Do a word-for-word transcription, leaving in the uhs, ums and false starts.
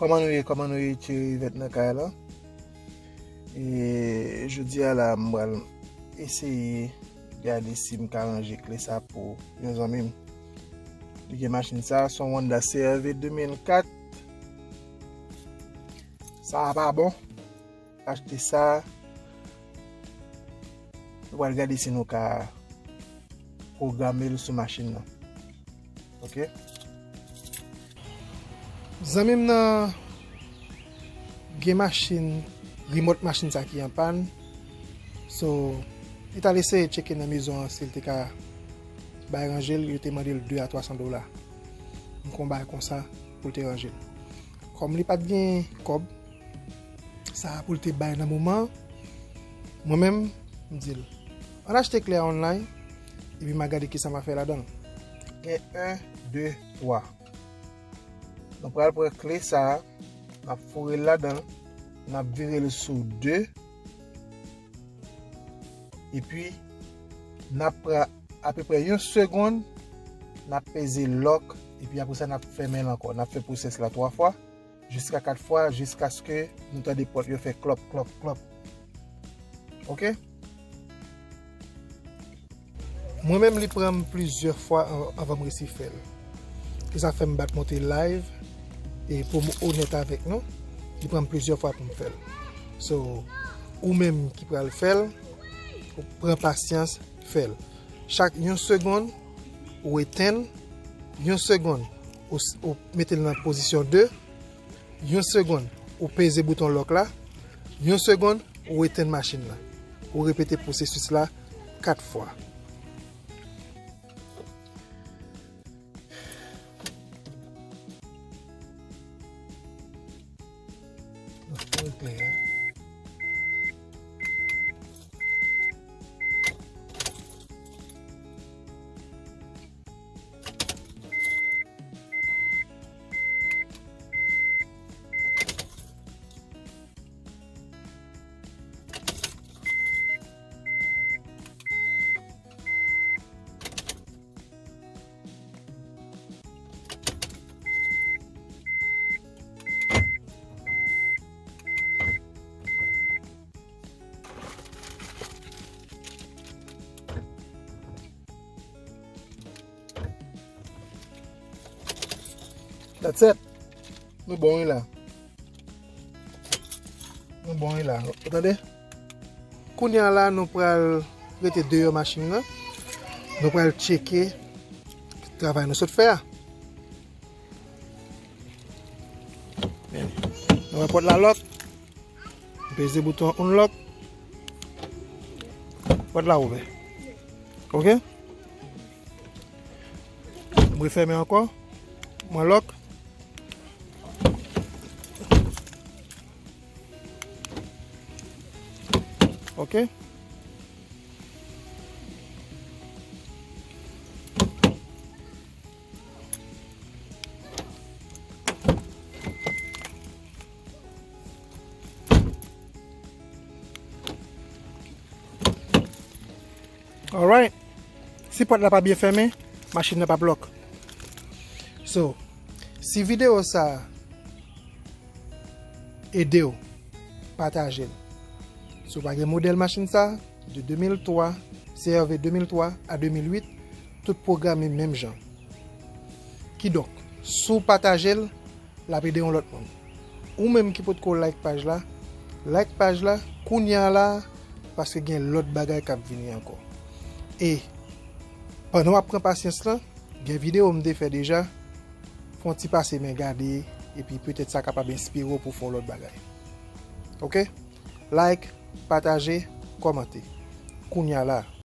Kòman nou ye? Kòman nou ye? Thierry Yvette nan kay la. E jodi a la, m pral eseye gade si m ka ranje kle sa pou yon zanmi m. Li gen machin sa, se yon Honda C R V de mil kat. Sa a pa bon. Achte sa. Nou pral gade si nou ka pwograme l sou machin nan. Ok. Zanmi m nan gen machin, remòt machin sa ki an pàn. So, li t al eseye tcheke nan mezon an si l te ka bay ranje l, yo te mande l de a twa san dola. M kon bay konsa pou l te ranje l. Kòm li pa t gen kòb, sa a pou l te bay nan moman an, mwen menm, m di l, ann achte kle a online, epi m a gade kisa m a fè ladan l. Gen en, de, twa. Nou pral pran kle sa a, n ap foure l ladan l, n ap vire l sou de, epi n ap pran apeprè yon segonn, n ap peze lòk, epi apre sa n ap fèmen l ankò. N ap fè pwosès la twa fwa, jiska kat fwa, jiskaske nou tande pòt yo fè klòp, klòp, klòp. Ok? Mwen menm, li pran m plizyè fwa an-, anvan m resi fè l. Se sa fè m bat monte live, e pou m onèt avèk nou, li pran m plizyè fwa pou m fè l. So, ou menm ki pral fè l, ou pran pasyans, fè l. Chak yon segonn, ou etenn, yon segonn, ou s-, ou mete l nan pozisyon de, yon segonn, ou peze bouton lòk la, yon segonn, ou etenn machin nan. Ou repete pwosesis la kat fwa. That's it. Nou bon wi la. Nou bon wi la. Ou tande? Kounye a la, nou pral rete deyò machin nan. Nou pral tcheke travay nou sot fè a. Men, nou wè pòt la lòk. M peze bouton unlock. Pòt la ouvè. Ok? M refèmen ankò. M unlock. Ok? Alright. Si pòt la pa byen fèmen, machin nan p ap lòk. So, si videyo sa a ede w, pataje l. Si w pa gen modèl machin sa, de de mil twa, C R V de mil twa a de mil uit, tout pwograme menm jan. Kidonk, si w pataje l, l ap ede yon lòt moun. Ou menm ki potko like paj la, like paj la kounye a la, paske gen lòt bagay k ap vini ankò. E pandan w ap pran pasyans lan, gen videyo m te fè deja, fè yon ti pase men gade, epi petèt sa kapab enspire w pou w fè yon lòt bagay. Ok? Like, pataje, kòmante. Kounye a la.